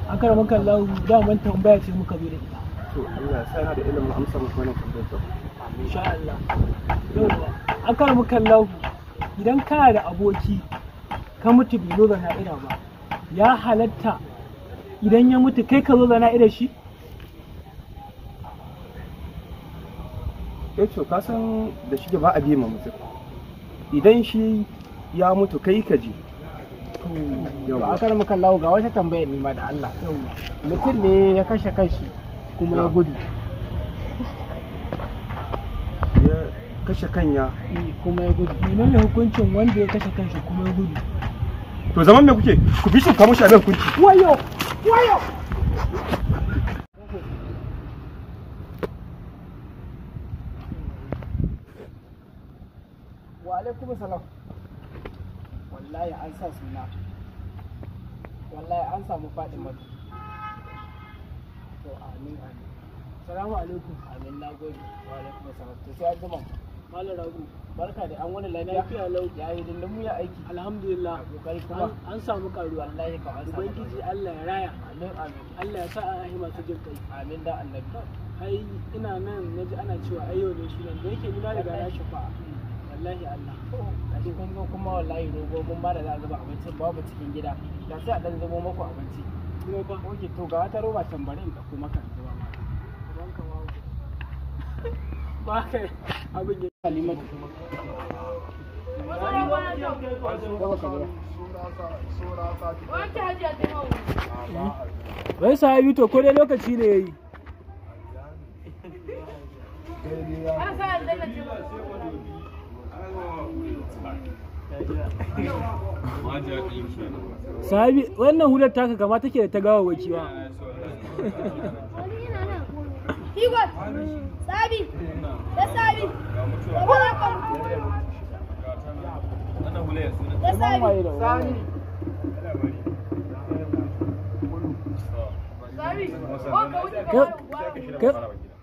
Akar lau daman tambaya ce muka zo da ita. To Allah ya sa yana da ilimin amsa muku wannan tambayar ta. Insha Allah. Yauwa, akar lau idan kana da aboki ka mutu bai zo zana'ira ba, ya halatta idan ya mutu kai ka zo zana'ira shi? Eh to ka san da shige ba a biye ma mutum. Idan shi ya mutu kai ka je. To akar muka lau ga wata tambayar ni ma da Allah. Mutum ne ya kashe kanshi kuma ya gudu. Ya kashe kanya kuma ya gudu. Menene hukuncin wanda ya kashe kanshi kuma ya gudu? To zaman me kuke? Ku bi shi ku kamo shi a nan hukunci. Wayo! Wayo! Wa alaikum salam. Wallahi an sa suna. Wallahi an samu Fadimatu. To amin amin. Salamu alaikum. Amin na gode. Wa alaikum salam. To sai an jima. Malam Ragu. Barka da an wani lafiya. Lafiya lau. Ya yi dindin ya aiki. Alhamdulillah. Kokari kuma. An samu karuwa. Wallahi ka an samu. Ubangiji Allah ya raya. Amin amin. Allah ya sa a yi masu jin kai. Amin da annabi. Ai ina nan naji ana cewa ai yau ne sunan da yake ni na riga na shafa. Wallahi Allah. Gashi kun zo kuma wallahi rogo mun ba da za a zuba abincin babu cikin gida. Da sai a dan zubo muku abinci. Kuma fa Oke to ga wata roba can bari in dauko maka in zuba ma. ranka ma. Ba kai abin ya Halimatu. Gaba ka zuba. Wai sahabi to ko dai lokaci ne yayi. Sahabi wannan hular taka kama take da ta gawawwaki ba. Igor, Sabi, da Sabi, gobe za ka mutu. Da Sabi, Waye da waye.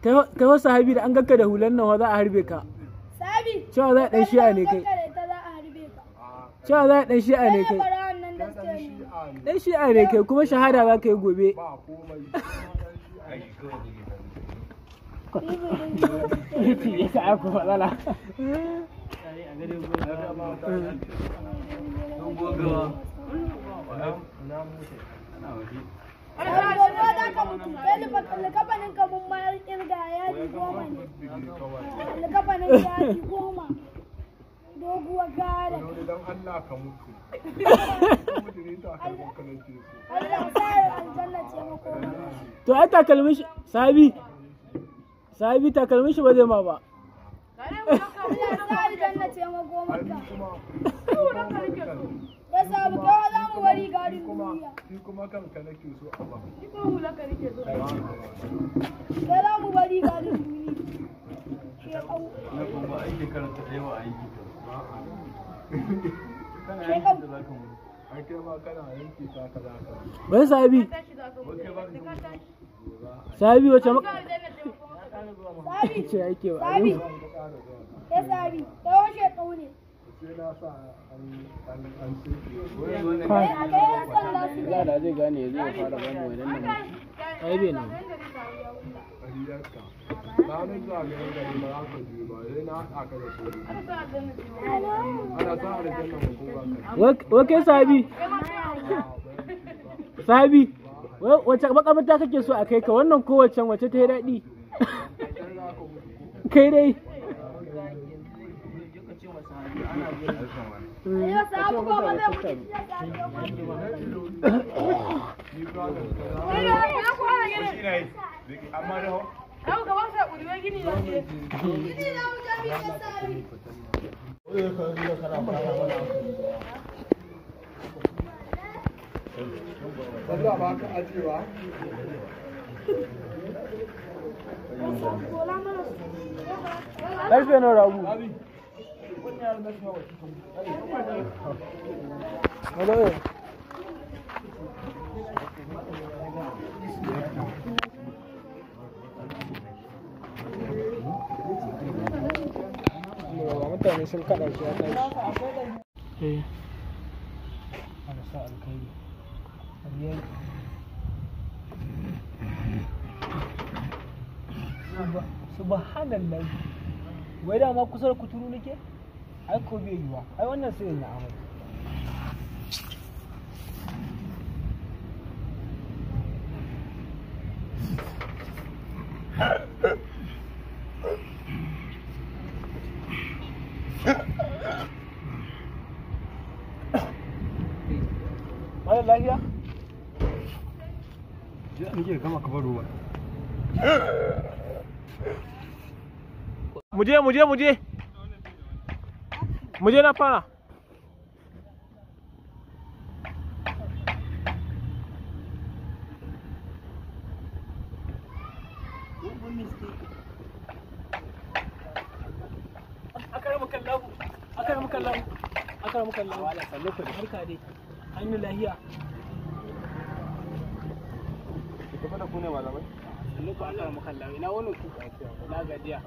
Kai wasu sahabi da an ganka da hular nan za a harbe ka. Sabi. Cewa za a ɗan shi'a ne kai. Ka da ita za a harbe ka. Cewa za a ɗan shi'a ne Kai kai. ɓarawan nan da suke ne. Ɗan shi'a ne kai kuma shahada za ka yi gobe. Ya sa aku matsala. Sabi, gobe za ka mutu. Kai likafanin ka mun mayar kirga yadi 10 ne. Likafanin ka yadi 10. Doguwar gara. Don Allah ka mutu. Mutu ne ta karɓar kanan teku. Allah sa aljanna ce makoma. To ai takalmin shi sahabi. Sahabi takalmin shi ba zai ma ba. Allah sa aljanna ce makomarka. Ya sabu kawai za mu bari garin duniya. Shi kuma kanka nake so a ba. Kai za mu bari garin duniya. Shekau. Shekau. Ai kai ma kana yanke ta ka za ka. Wai sahabi. Sahabi wace maka Sabi. ce ake ba. Sabi. Ya sabi. Kawai shekau ne. Sai na sa an an an soke. Kai a kai yan sanda su je. Da zai gane zai fara ba mu wannan nan. Ai bai nan. Kariyarka. Ranar zagayen gari ba za ka je ba sai na haɗa ka da sojoji. Ana sa aljanna ma ko ba ka. Wai kai sahabi. Sahabi. Wai wace makabarta kake so a kai ka wannan ko waccan wace ta yi daɗi? Kai dai. Ya sabu gobe zai mutu. Ya sabu gobe. Ni ba ka Gini za mu je mu yi sabi. Sallah ba ka ajewa. Karfe nawa ragu? Hello. Mutane sun kada shi ya tashi. Eh. Allah sa alkhairi. Subhanallah. Wai dama kusa da kuturu nake? Ai ko bai yiwa. Ai wannan sai in yi amai. Malam lafiya? Nake gama kamar ruwa. Muje muje muje. Muje na fara. Akaramukallahu. Akaramukallahu. Akaramukallahu. Wala sannu ku da. Barka dai. An yi lahiya. Ku da ku ne malamai? Sannu ku akara muka lawo. Ina wani ku? Na gajiya.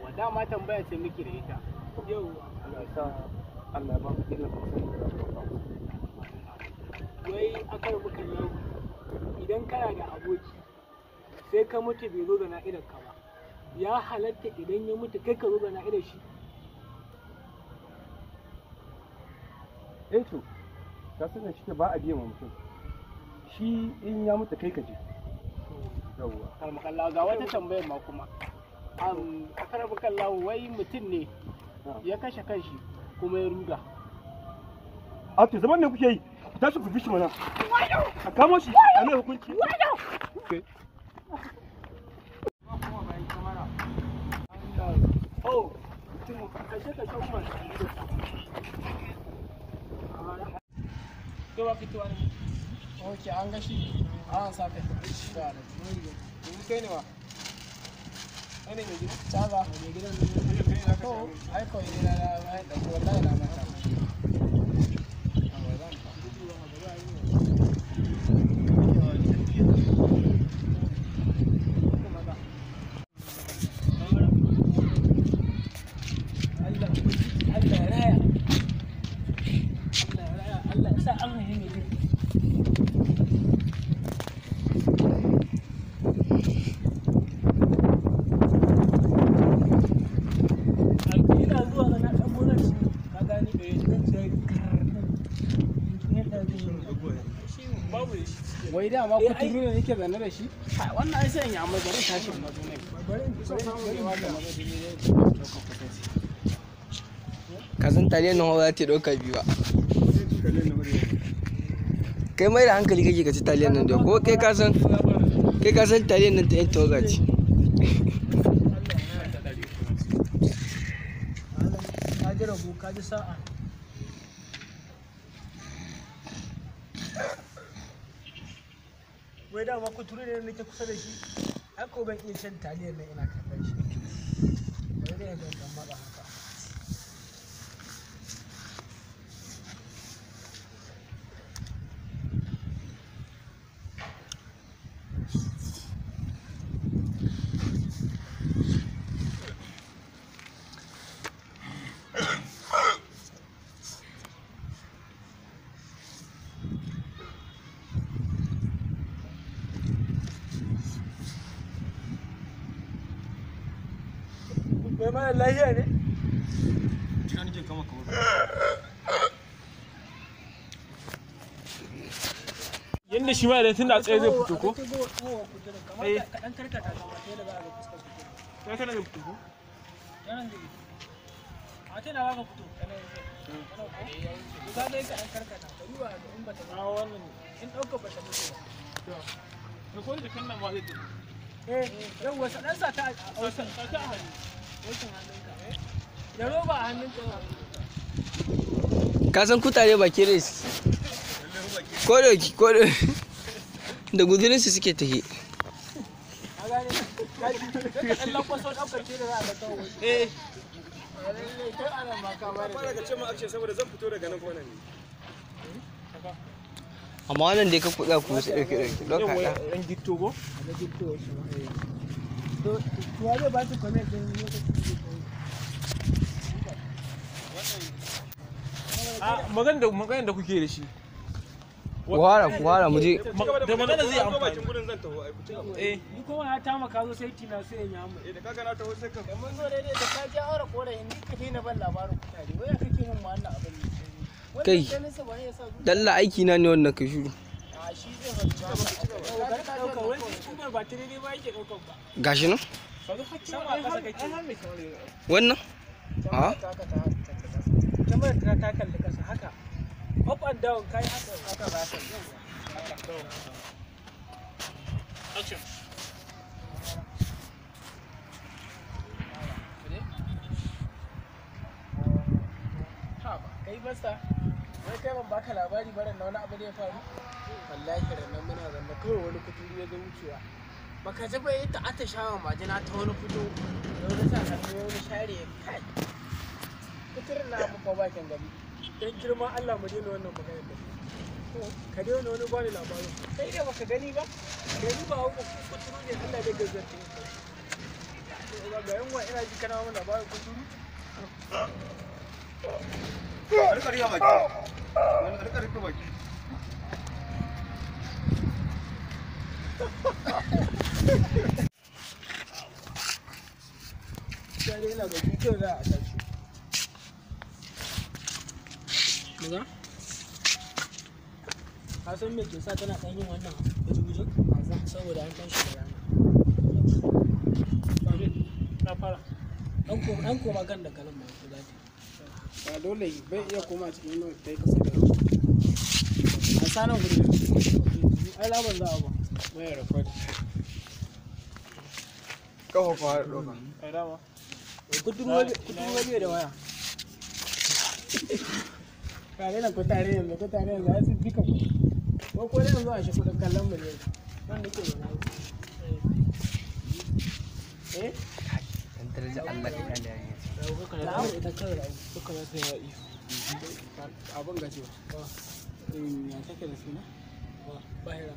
Wa dama tambaya ce miki da ita. Yau Allah ya sa Allah ya ba ku ilimin sani da za ku ba ku. Wai akaramukallahu. Idan kana da aboki sai ka mutu bai zo da na'idar ka ba. Ya halatta idan ya mutu kai ka zo da na'idar shi. Eh to, ka san da shike ba a biye ma mutum. Shi in ya mutu kai ka je. Yawwa. Akara ga wata tambayar ma kuma. Akara muka wai mutum ne ya kashe kanshi kuma ya ruga. A to zaman me kuke yi? Ku tashi ku bi shi mana. A kamo shi, a mai hukunci. Oh, kashe kashe kuma. Kai ba fitowa ne. Ok, an ga shi. An sa kai. Yanzu kai ne wa? Kai ne mai gida? Caza. Mai gidan ne. To, ai ko ina na ai da wallahi na manta. Allah Allah ya raya. Allah ya raya. Allah ya sa an haihi mai gidan. Ina zuwa ga na ɗan gonar shi ka gani zan ce Babu da shi. Wai dama kuturu ne yake zanne da shi? Kai, wannan ai sai in yi amai bari in tashi in mazo ne. Bari in Ka san taliyar nan za ta ɗauka biyu ba. Kai mai da hankali kake ka ci taliyar nan da ko kai ka san taliyar nan ta yan tawaga ce. Ka ji rabo ka ji sa'a. Wai dama kuturu ne nake kusa da shi. Ai ko ban iya shan taliyar nan ina kallon shi. Bari dai ga dan matsa haka. Wai mara lahiya ne? Jira nake kama kamar. Yanda shi ma idan tun da tsaye zai fito ko? Kamar ka ɗan karkata kamar ta yadda za a ga fuskar fito. Ya tana zai fito ko? Yaran zai fito. A tana za ka fito. Tana zai fito. Ko? Ka ga ka ɗan karkata. Ka duba ga in bata A wannan ne. in ɗaukar bata mutu ba. Da ko da kan nan ma zai tafi. Eh, yawwa sa ɗan sa ta a wasan Sa ta a hannu. wasan hannunka. Da roba a hannunka. Ka san kutare bakin res. Ko da ko da da guzurinsu suke tafi. Ka gane? Ka ji? Sai ka ɗan lankwaso ɗaukar ce da za a ga kawai. Eh. Fara ka ce ma action saboda zan fito daga nan ko nan ne. Amma wannan dai ka kuɗa ku su ɗauke ɗauke ɗauka Yawwa ɗa. yan gitto ko? A ga gitto shi ma. To, to wa zai ba su comment ɗin lokacin da zai kawo? Magana da kuke da shi. Ku wara mu je. Da magana zai amfani. Gurin zan taho ai ku ci gaba. Eh. Ni kuma na taimaka zo sai tina sai in yi amma. Eh da kaga na taho sai ka Da mun zo daidai da ka je aure korafi ni ka daina ban labarin kutare. Wai ya kake min wannan abin ne? Wannan Kai. ganin sa ba ya sa zuciya. Dalla aiki na ne wannan kai shiru. A shi zai faɗi ba. Ka ɗauka wai Umar ba ta daidai ba yake ɗaukan ba. Gashi nan? Sama a ƙasa kake. Wannan? A? Kyamarar ta kalli ƙasa haka. Up and down kai haka. Haka ba ka yi. Action. Ha ba, kai masa. Wai kai ban baka labari ba ran wani abu da ya faru? Wallahi ran nan muna zanne kawai wani kuturu ya zo wucewa. Baka ji ba ya ta atishawa majina ta wani fito. Ya wani sa hannu ya wani share ya kai. Kuturin na abu fa bakin gari. Dan girman Allah mu daina wannan maganar da. Ka daina wani bani labarin. Kai da baka gani ba? Kai ni ba hau kuturu ne Allah zai gazzarta ni. Ga yunwa ina ji kana mun labarin kuturu. A rika rufe baki. Wani a rika rufe baki. Sai dai ina ga kyau za a tashi. Maza? Ka san me ke sa tana ɗan yin wannan guje-guje? Saboda an tashi da rana. Na fara. Ɗan koma kan da kalan ma ko za ta yi. Ba dole bai iya koma cikin inuwa ta yi kasa da a sanan guri. Ai laban za a ba. Mai record. Kafa fara ɗauka. Ai dama. Kuturu bai da waya. Kare na kutare yanzu kutare yanzu ai sun fika kuɗi. Ko ko yanzu a shi kuɗin kallon mu ne. Wanda ke da waya. Eh? Dan daraja Allah ka kyale yarinya. Na'am ita kawai rabu. Duka za ta yi wa iyo. Abin gaji ba. Ya take da suna? Bahira.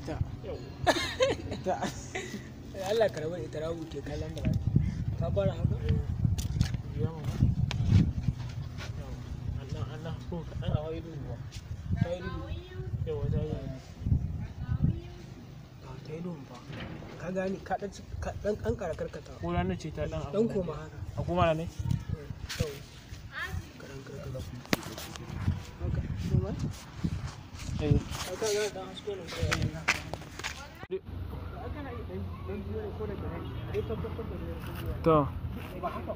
Ita. Ita. Allah ka rabu da ita rabu ke kallon da rabu. Ka fara haka? Allah Allah ko kaɗan. A wai duhu ba. Ta yi duhu. Yawa ta yi. Ta yi duhu ba. Ka gane ka ɗan ɗan ƙanƙara karkata. Ko ranar ce ta ɗan abu. Ɗan koma haka. A koma na ne? Kaɗan karkata. Haka. Koma? Eh. Ka gane ɗan hasko ne kawai. Kana iya ɗan biyo ne ko daga nan. Dai tabbatar da dai sun biyo. To. Ba haka.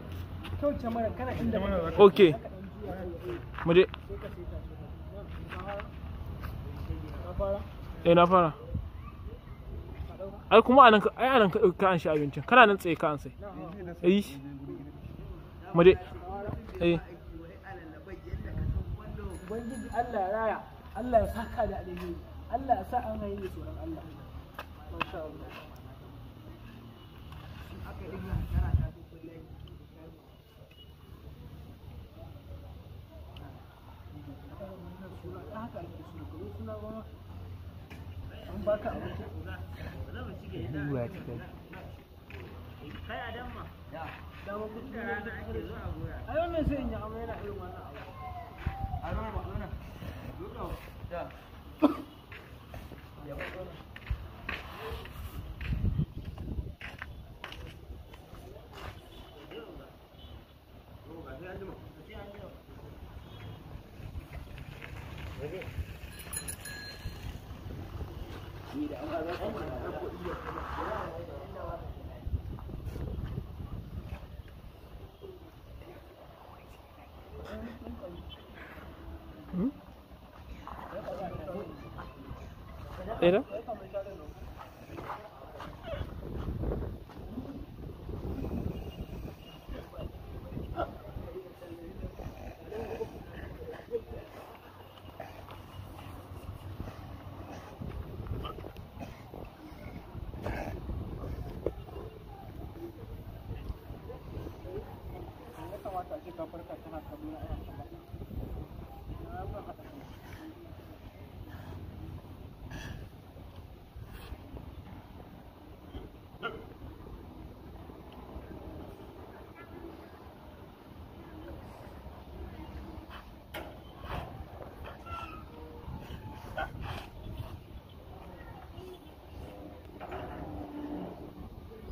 Kyau kyamara kana inda Okay. Mu je. sai ka saita shi. Ka fara? Eh na fara. Ai kuma anan ai anan ka ka an shi abincin. Kana nan tsaye ka an sai. Eh. Mu je. Eh. Ubangiji Allah ya raya, Allah ya saka da alheri, Allah ya sa an haihu tsoron Allah. Masha Allah. An baka abinci. Ai wannan sai in yi amai yana irin wannan abu. Eh da? Ya kamata a ce ka farka tana kallo na ana kallon. Na ban haɗa kai.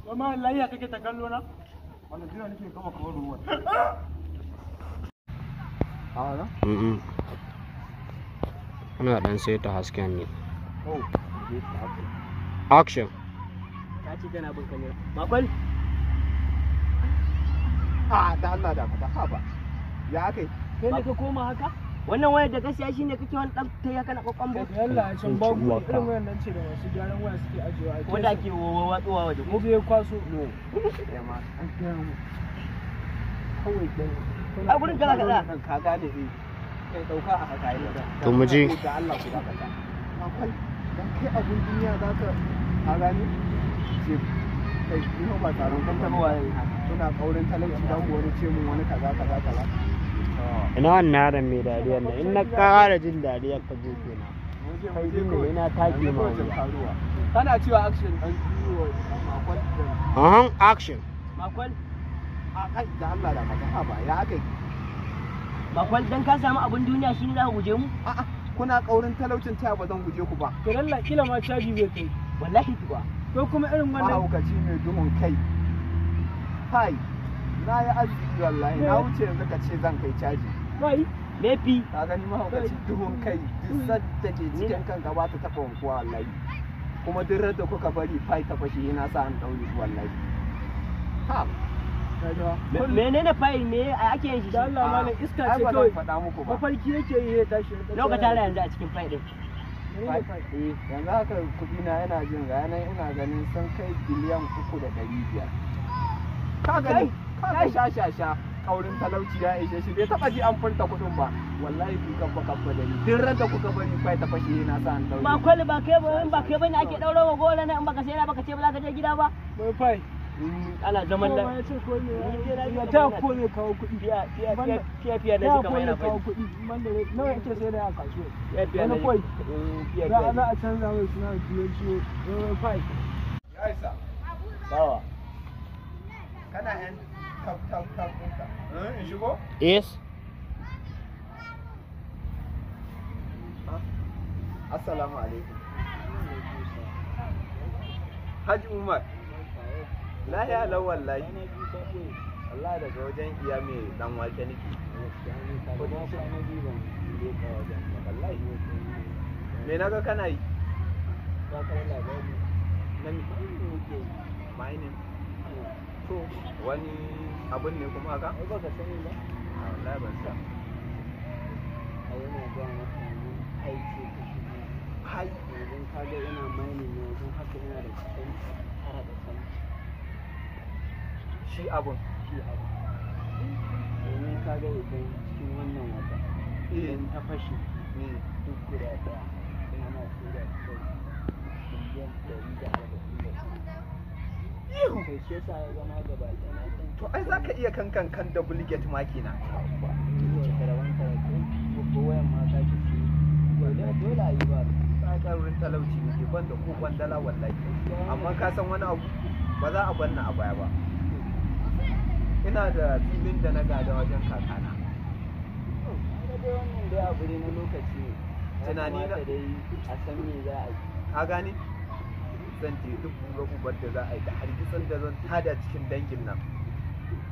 Kuma layya kake ta kallo na? Wannan jira nake kama kamar ruwan. Ana dan saita hasken ne. Action. Ta ce tana bin kamera. Makwal. A da Allah da fata ha ba. Ya akai? Kai ne ka koma haka? Wannan wayar da ka siya shine kake wani dan ta kana kokon bo. Yalla a can babu irin wayan nan ce da masu gyaran waya suke ajiyewa a Wanda ake watsuwa waje ko je kwaso. No. Ya ma an gaya mu. Kawai dan A gurin kaza kaza. Ka gane eh. Kai dauka a haka yi da. To mu je. Da Allah ku dakata. Akwai dan kai abun duniya zaka ka gane? Ce kai ni ba taron kan taba waye. Kuna kaurin talauci dan wani ce mun wani kaza kaza kaza. Ina wannan yaron mai dariyar nan in na ƙara jin dariyar ka zo kenan. Kai din ne ina take ma wuya. Kana cewa action dan biyo makwal. Ahan action. Makwal. A kai da Allah da fata ha ba ya akai. Makwal dan ka samu abun duniya shine za ka guje mu? A'a kuna kaurin talaucin ta ba zan guje ku ba. To lalla kila ma caji zai kai. Wallahi kuwa. Ko kuma irin wannan mahaukaci mai duhun kai. Kai na yi arziki wallahi na wuce yanzu ka ce zan kai caji. Wai Mefi. Ka gani mahaukaci duhun kai duk sadda ke cikin kanka ba ta taɓa wankuwa wallahi. Kuma duk da kuka bari fai ta fashe yana sa an ɗaure ku wallahi. Ha. Menene fayil me ake yin shi? Da Allah malam iska ce Ai ba kawai. zan faɗa muku ba. Mafarki yake yi ya tashi. Nawa ka tara yanzu a cikin fayil din? Yanzu haka kuɗi na yana jin ranar ina ganin sun kai 3,500,000 biliyan. Ka gani, ka ga sha sha sha kaurin talauci ya ishe shi bai taɓa ji an furta kuɗin ba. Wallahi ku kafa kafa da ni. Duk ran da kuka bari fai ta fashe yana sa an ɗaure. Makwal ba kai ba in ba kai bane ake ɗaura wa gora nan in baka sai baka ce ba za ka je gida ba. Wai fai. Ana zaman Kowa da ya ce ko me ya ta ko zai kawo kuɗi. fiya fiya fiya fiya na Ya ji kamar ko yana zai kawo faɗi. kuɗi. Banda dai nawa yake sai da a kasuwa. Fiya fiya na Wani ji. kwai. Fiya Za fiya. a za a canza mai suna da turanci wai fai. Ya isa. Bawa. Kana yan kaf kaf kaf ɗinka. In shigo? Yes. Assalamu alaikum. Haji Umar. Lahiya lau wallahi. Allah daga wajen iya mai dan wake nake. Wallahi. Me naga kana yi? Na mi? Mining. To wani abun ne kuma haka? Ai baka sani ba. A wallahi ban sa. Ai yana ga maka yanzu ai ce ta shigo. Hai. Yanzu ka ga ina mining ne yanzu haka ina da 99 da sama. Shi abun. Shi abu. Domin ka ga idan cikin wannan wata idan ta fashe duk guda ɗaya ana tura ta 144 miliyan. To shi yasa ya zama gaba ɗaya na ɗan To ai zaka iya kankan kan double gate ma kenan. shekarawan karatu babba wayan ma ka ki ce dole a yi ba. Tsakarin talauci nake ban da ko kwandala wallahi. Amma ka san wani abu ba za a banna a baya ba. Ina da filin da na gada wajen kakana. Kaga dai wannan dai abu ne na lokaci ne. Ya Tunani na- kamata dai a san me za a yi. Ka gane? Zan je duk bura ubar da za a yi da hargitsin da zan tada cikin dangin nan.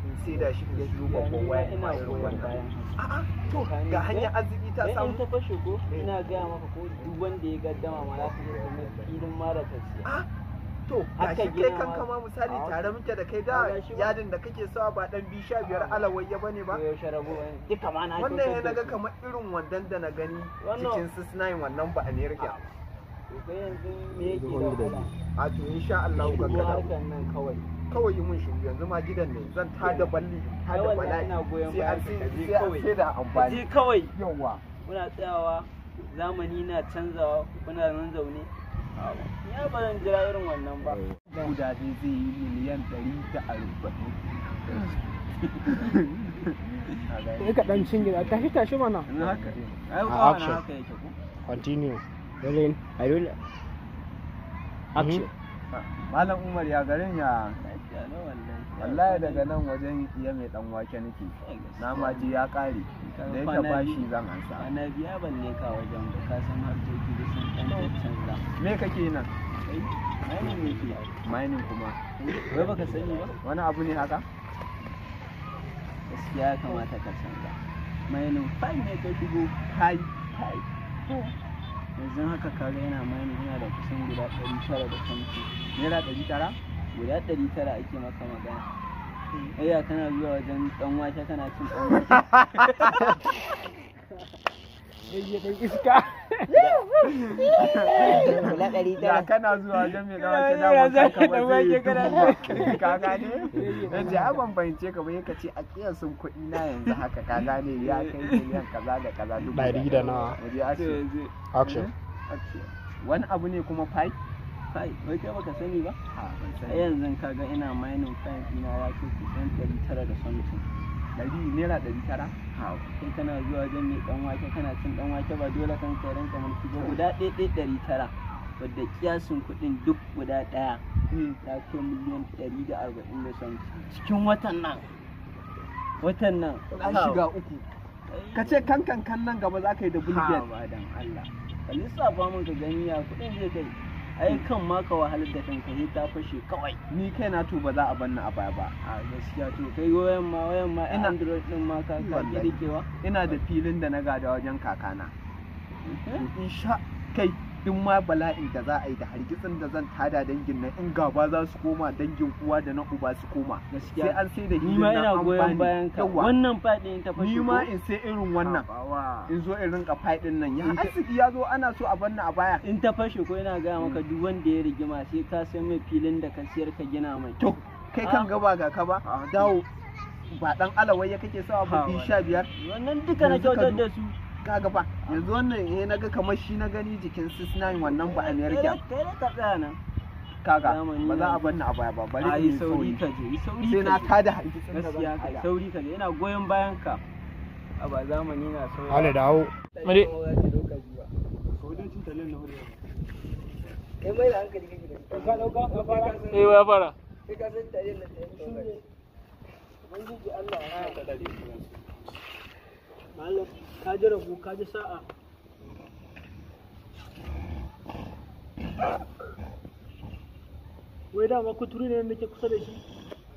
In saida shi in siyo babban waya in ma ina irin goyon wannan. bayan haka. A'a to ga hanyar arziki ta Dan in samu. ta fashe ko ina gaya maka ko duk wanda ya gaddama ma za su iya zama filin mara ta siya. Ah, to Haka gashi kai gina kanka ma misali tare muke da kai da A gashi ba. yadin da kake sawa ba dan bi 15 alawayya bane ba. To yaushe rabo wani duka ma na Wannan kyautar ya da naga su. kamar irin wandan da na gani Wannan- cikin 69 wannan ba America. To kai yanzu me yake da wahala? A to insha Allah ka Shigo kada. harkar nan kawai. Kawai yi mun shiru yanzu ma gidan ne zan tada balli in Ai tada wallahi bala'i ina goyon sai an bayan ka, ka je sai an kawai. sai da Ka je amfani. kawai. Yawwa. Muna tsayawa zamani na canzawa kuna nan zaune. Ya ba zan jira irin wannan ba. Guda dai zai yi 140 miliyan. Sai ka ɗan cin gida tashi tashi mana. Haka. Ai A ba action. haka yake ko. Continue. Rolling. I roll. Action. Malam Umar ya garin ya Lafiya lau wallahi. wallahi daga nan wajen iya mai dan wake nake. Na ma ji ya kare. Da yake bashi zan ansa. Kwana biya ban leka wajen ba ka san harkoki da sun ɗan canza. Me kake nan? Kai Mining yake. Mining kuma. Wai baka sani ba? Wani abu ne haka? Gaskiya ya kamata ka canza. Mining fai ne ka shigo. Kai. Fai. Yanzu haka kaga yana mining yana da kusan guda 900 da something. Naira 900? Guda 900 ake maka magana. Ayya kana zuwa wajen dan wake kana cin dan wake. Yayye dan iska. Guda 900. Ya kana zuwa wajen mai dan wake da mun ka ba zai yi dubu ba. Ka gane? Na ce ai ban fahimce ka ba ka ce a kiyasin kuɗi na yanzu haka ka gane ya kai miliyan kaza da kaza dubu. Ɗari da nawa. Mu je action. Action. Wani abu ne kuma fai? Fai, wai kai baka sani ba? Ha ban A sani. yanzu kaga ina mining fai ɗina ya kai kusan 900 da something. Ɗari naira 900? Kai kana zuwa wajen mai dan wake kana cin dan wake ba dole kan kai ranka mulki ba guda ɗaya ɗaya 900 wadda kiyasin kuɗin duk guda ɗaya ya kai miliyan 140 da something cikin watan nan watan nan. An shiga uku. Ka ce kan kan kan nan gaba za ka yi da bullet. Ha dan Allah ka lissafa min ka gani ya kuɗin zai kai. Ai kan ma ka wahalar da kanka sai ta fashe kawai. Ni kaina to ba za a banni a baya ba. A gaskiya to kai wayan ma Ina- Android din ma ka Wallahi. rikewa. Ina da filin da na gada wajen kakana. In sha kai duk ma bala'in da za a yi da hargitsin da zan tada dangin nan in gaba za su koma dangin uwa da na uba su koma. Sai Gaskiya an sai da ni filin ma nan ina an goyon bani. bayan ka. Yawwa. Wannan faɗin ta fashe Ni ma ko? in sai irin wannan. In zo in rinka faɗin nan. Ya arziki ya zo ana so a banni a baya. In ta fashe ko ina gaya maka duk wanda ya rigima sai ka sai mai filin da ka siyar ka gina mai. To kai kan gaba ga ka ba. Dawo ba dan alawai ya kake sawa ba Ha, 15. Wannan duka na Yanzu ka kyautar du- da su. Kaga fa yanzu wannan eh naga kamar shi na gani jikin 69 wannan ba America. Kai da ka tsaya nan. Kaga Zamani ba za a yanzu. banni a baya ba bari A in yi yi sauri sauri. ka je, yi sauri Sai ka na je. tada hargitsin da zan Gaskiya ka tada. sauri ka je ina goyon bayan ka. A ba zamani na sauri. Ale dawo. Muje. Kai mai da hankali kake da. Ka dauka ka fara. Eh ya fara. Kai ka san taliyar nan ta yi ɗauka. Ubangiji Allah ya raya ka. Malam ka ji rabo ka ji sa'a. Wai dama kuturu ne nake kusa da shi.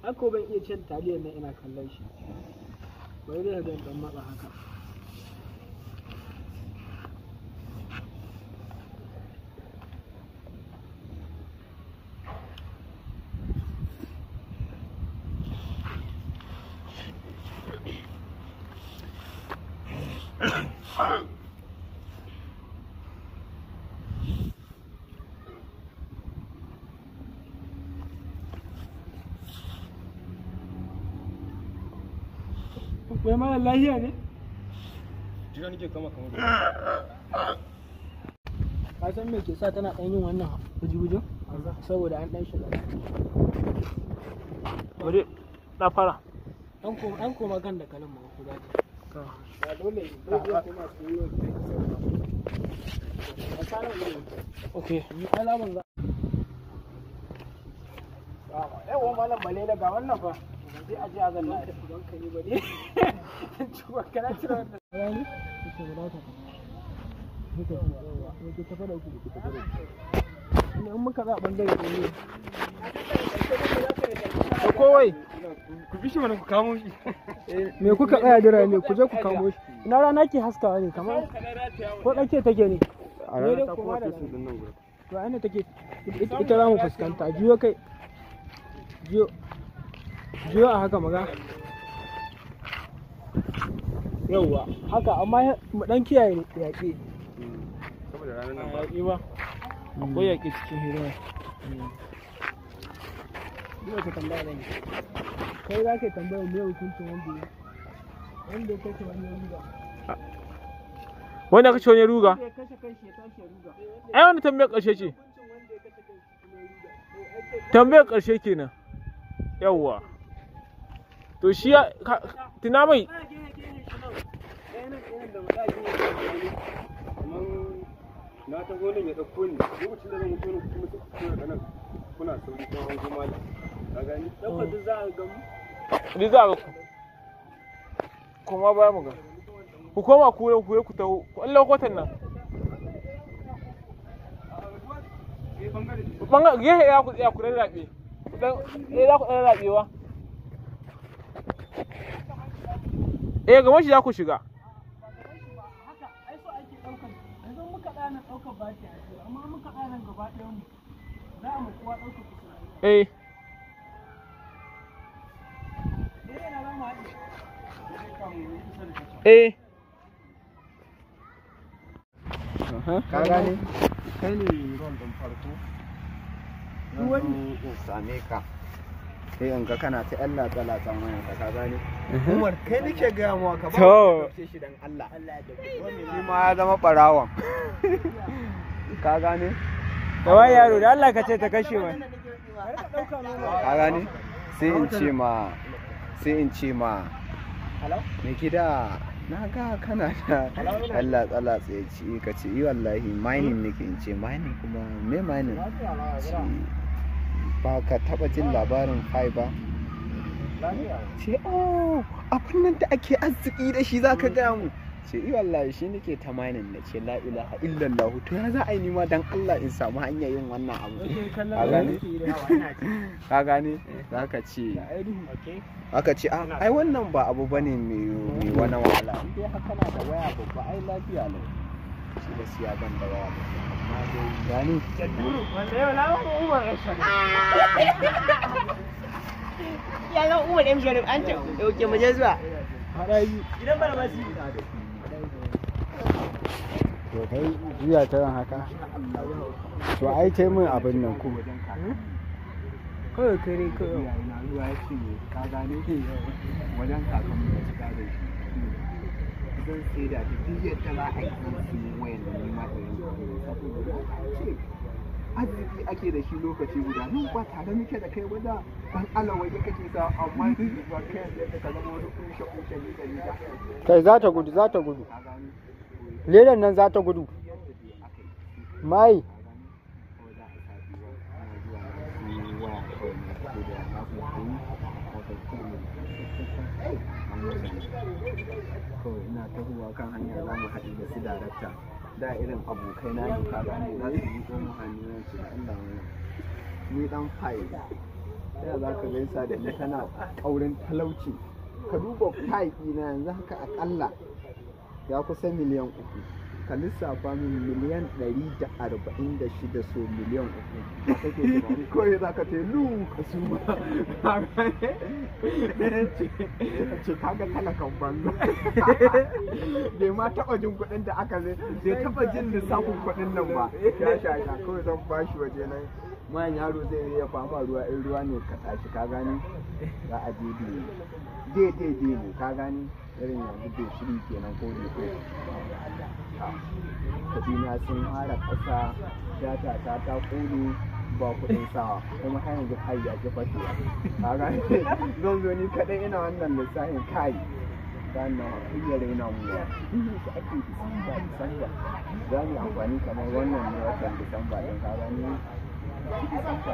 Haka ban iya cin taliyar nan ina kallon shi. Bari dai ka ga in dan matsa haka. Wai malam lahiya ne? Jira nake kama kamar. Ka san me ke sa tana ɗan yin wannan buji-bujin? Saboda an ɗan shiga. Muje. Na fara. An koma kan da kalin ma ku dace. Ba dole dole kuma su yi wa A tsarin ne. Okay. Ni alaman za. Yawwa malam Balela ga wannan fa. Sai a je a zanna. Don ka yi ba ne. Kana cire wannan. Rani? Ke wadata ka. Muka muke tafa da ku. In muka za bangare ne. Da kowai. Ku bi shi mana ku kamo shi. Me kuka tsaya jira ne ku je ku kamo shi. Ina rana ke haskawa ne kamar ko ɗauke take ne. A Ne rana dai ta koma kuma da fesin din nan gurin. To a ina take ita za mu fuskanta juyo kai. Juyo. Juyo a haka maga. Yauwa haka amma mu dan kiyaye yaƙi. Saboda ranar nan ba. Yaƙi ba. Akwai yaƙi cikin hidima. Duk wata tambaya zan yi. Kai za ka yi tambaya me hukuncin wanda ya kashe wani ya ruga. Wanda kashe wani ya ruga? Wanda ya kashe kanshi ya tashi ya ruga. Ai wannan tambayar ƙarshe ce. Tambayar ƙarshe kenan. Yawwa. To shi ya tuna mai Kaman na taho nan ya ɗauko ni lokacin da zan wuce ni kuma sai ku fito daga nan kuna sauri kuma hango malam. Ka gani? Ɗaukar duk za a gamu. ni za ga ku. Koma baya mu ga. Ku koma ku ku ku taho. Ku Allah kwatan nan. Bangare gehe ya ku tsaya ku rarrabe. Dan eh za ku dan rarrabewa. Eh gaban shi za ku shiga. Haka ai so ake ɗaukar yanzu muka ɗana ɗaukar bati a ce amma muka ɗana gaba ɗayan mu za mu kowa ɗaukar kusa. Eh. Dai na za mu haɗe. Eh. Ka gane? Kai ne ron ɗin farko. Zan zo in same ka. Sai in ga kana ta ƴan latsa-latsan wayanka ka gane? Umar kai nake gaya mawa ka ba To. mu shi dan Allah. Shi ma ya zama ɓarawon. Ka gane? Kawai yaro da Allah ka ce ta kashe mai. Ka gane? Sai in ce ma sai in ce ma mai gida na ga kana da Allah tsala tsaye ci ka ce yi wallahi mining nake in ce mining kuma me mining ce ba ka taba jin labarin fai ba ce oh abin nan da ake arziki da shi zaka gaya mu ce yi wallahi shi nake ta mining na ce la ilaha illallah to ya za a yi nima dan Allah in samu hanyar yin wannan abu ka gane ka gane zaka ce aka ce "Ah, ai wannan ba abu bane mai wani wahala in dai haka na da waya babba ai lafiya lau shi gaskiya ban da waya babba amma dai gani Wanda yau na wani Umar M. Sharif. Ya zama Umar M. Sharif an ce, ok mu je zuwa. Gidan Barmasi. To kai juya ta ran haka. To ai tai min abin nan ku. Kawai kare kawai. na ruwa ya ce ka gane wajen kakan mu ya ci gado shi zan sai da ta duk yadda za a yi zan siyo wayan da nima irin saboda ce arziki ake da shi lokaci guda nan ba tare muke da kai ba da dan alawai kake sa amma ba kai yanzu ka zama wani kunshe kunshe ne da ni Kai za ta gudu za ta gudu. ka gane Ledan nan za ta gudu. yadda dai aka yi Mai kawai ina tahowa kan hanya za mu haɗu da su darakta da irin abokai na ne ka gane za su yi mu hannu na ce Allah wannan ni dan fayi da za ka gaisa da ni kana ƙaurin talauci ka duba fayi na yanzu haka aƙalla ya kusa miliyan 3 ka lissafa min miliyan 146 so miliyan 3 da kake tunani kawai za ka ce lu ka suma ce kaga talakan banza bai ma taɓa jin kuɗin da aka zai bai taɓa jin lissafin kuɗin nan ba ya sha sha kawai zan bashi waje nan mayan yaro zai iya fama ruwa in ruwa ne ka tashi ka gani za a je dai dai dai ne ka gani irin yanzu bai shiri kenan ko bai ko kuɗi na sun fara ƙasa data ta ta ƙone ba kuɗin sawa kuma har yanzu kai ya ki fashewa ka gani zan zo ni kaɗai ina wannan lissafin kai sannan iya raina mu ba shi ake disamba disamba za mu yi amfani kamar wannan ne watan disamba ɗin ka gani shi disamba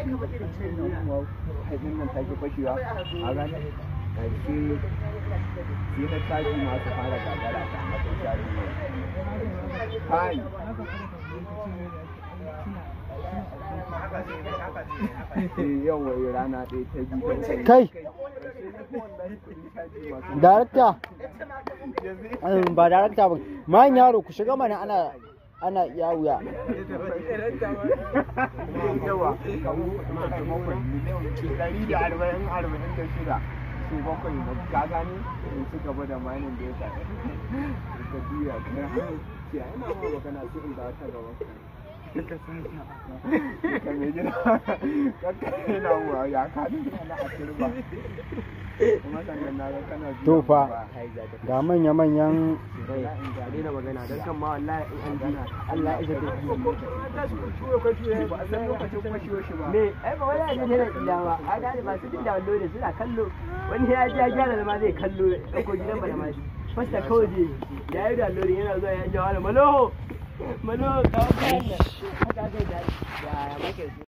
ɗin haifin nan take fashewa a gani ƙarshe sai na caji masu fara gagara ta matsayin caji ne kai yau wai rana ɗaya ta biyu ta uku. Kai. Darakta. Ba darakta ba. Man yaro ku shiga mana ana ana iya wuya. Yawa kamar miliyan 140 46 su bakwai ba ka gani in ci gaba da mining da ya ka juya ka ce ina ma magana sai in dawo ta gaban ka ka sake ka mai gida ka kai na wa ya ka na a turba kuma sannan na ga kana juya To fa. ba. Ga manya manyan daina magana don kan ma wallahi in an ji Allah ya isa ta ji ba a san lokacin fashewar shi ba me ai ba wani aje tana tsira ba a gane masu jin da wando ne suna kallo wani ya ji ya gyara zama zai kallo ya ɗauko gidan ba da mashi fasta kawai zai yi ya yi da lori yana zuwa ya jawo maloho maloho kawo kayan nan haka aka yi da ya make su.